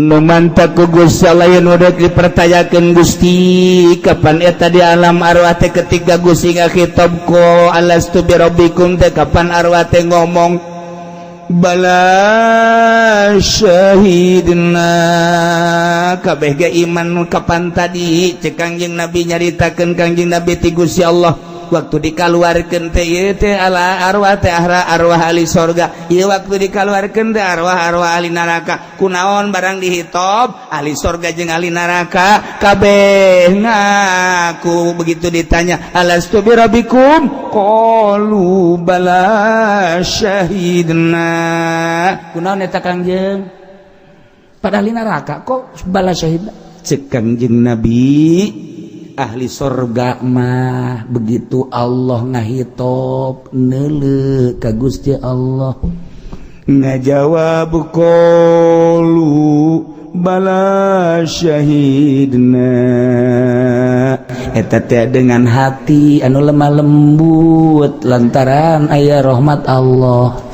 Nu mantak ku Gusti Allah yen udah dipertanyakeun Gusti, kapan eta di alam arwah teh ketika Gusti ngakhitob ko alastu bi rabbikum teh, kapan arwah teh ngomong bala syahidna? Kabeh ge iman. Kapan tadi cek Kangjeng Nabi, nyaritakeun Kangjeng Nabi ti Gusti Allah, waktu dikaluarkeun teh ieu teh ala arwah teh arwah ahli sorga, ieu waktu dikaluarkeun teh arwah-arwah ahli neraka. Kunaon barang dihitob ahli sorga jeung ahli neraka kabeh ngaku? Begitu ditanya alastu bi rabbikum, qalu bala syahidna. Kunaon eta, Kangjeng, pada ahli neraka kok bala syahidna? Cek Kangjeng Nabi, ahli sorga mah begitu Allah ngahitob neuleu ka Gusti Allah. Ngajawab qalu bala syahidna. Eta teh dengan hati anu lemah lembut lantaran aya rahmat Allah.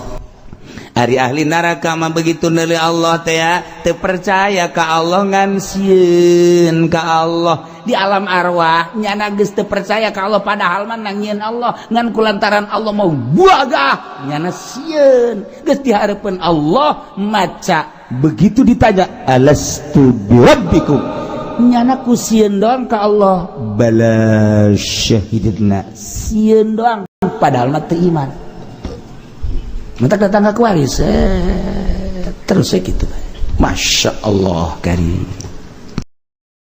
Ari ahli neraka mah begitu neuleu Allah teh ya teu percaya ka Allah, ngan sieun ka Allah. Di alam arwah nyana geus teu percaya ka Allah, padahal mah nangieun Allah, ngan kulantaran Allah mau buagah nyana sieun. Geus dihareupeun Allah maca, begitu ditanya alastu birabbikum, nyana ku sieun doang ka Allah. Bala syahidna. Sieun doang, padahal mah teu iman. Mentak datang ke kuaris terus gitu. Masya Allah karim.